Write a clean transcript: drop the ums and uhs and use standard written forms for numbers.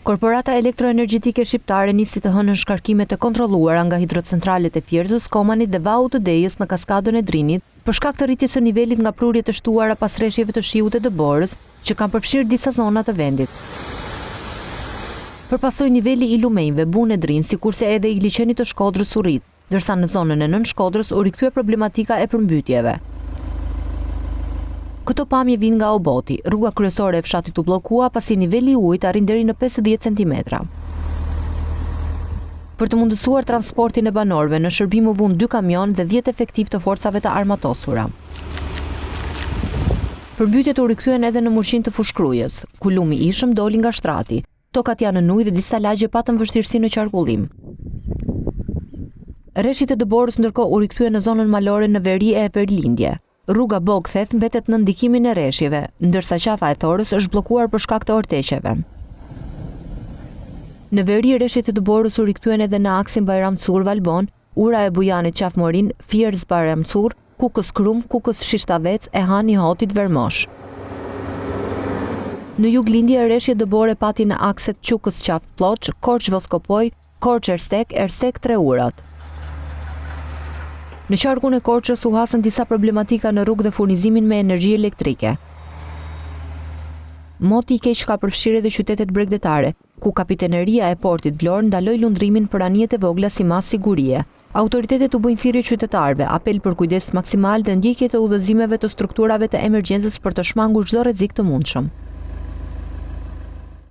Korporata Elektroenergjetike Shqiptare nisi të hënën shkarkimet e kontrolluara nga hidrocentralet e Fierzës, Komanit dhe Vaut të Dejës në kaskadën e Drinit, për shkak të rritjes së nivelit nga prurjet e shtuara pas reshjeve të shiut e dëborës, që kanë përfshirë disa zona të vendit. Për pasojë niveli i lumenjve Bunë e Drin, sikurse edhe i liqenit të Shkodrës u rrit. ndërsa në zonën e Nënshkodrës u rikthye problematika e përmbytjeve. Këto pamje vijnë nga Oboti. Rruga kryesore e fshatit u bllokua pasi niveli i ujit arrin deri në 50 centimetra. Për të mundësuar transportin e banorëve, në shërbim u vunë dy kamionë dhe 10 efektivë të forcave të armatosura. Përmbytjet u rikthyen edhe në Murqinë të Fushë-Krujës, ku lumi Ishëm doli nga shtrati. Tokat janë nën ujë dhe disa lagje patën vështirësi në qarkullim. Reshjet e dëborës ndërkohë u rikthyen në zonën malore në veri e verilindje. Rruga Bogë-Theth mbetet nën ndikimin e reshjeve, ndërsa Qafa e Thorës është bllokuar për shkak të orteqeve. Në veri reshjet e dëborës u rikthyen edhe në aksin Bajram Curr-Valbonë, Ura e Bujanit Qafë Morinë, Fierzë Bajram Curr, Kukës Krumë, Kukës Shishtavec e Han i Hotit Vermosh. Në juglindje reshje dëbore pati në akset Qukës Qafë Plloçë, Korçë Voskopojë, Korçë Erstek, Erstek Tre Urat. Në qarkun e Korçës u hasën disa problematika në rrugë dhe furnizimin me energji elektrike. Moti i keq ka përfshirë edhe qytetet bregdetare, ku Kapiteneria e Portit Vlorë ndaloi lundrimin për anijet e vogla si masë sigurie. Autoritetet u bëjnë thirrje qytetarëve, apel për kujdes maksimal dhe ndjekje të udhëzimeve të strukturave të emergjencës për të shmangur çdo rrezik të mundshëm.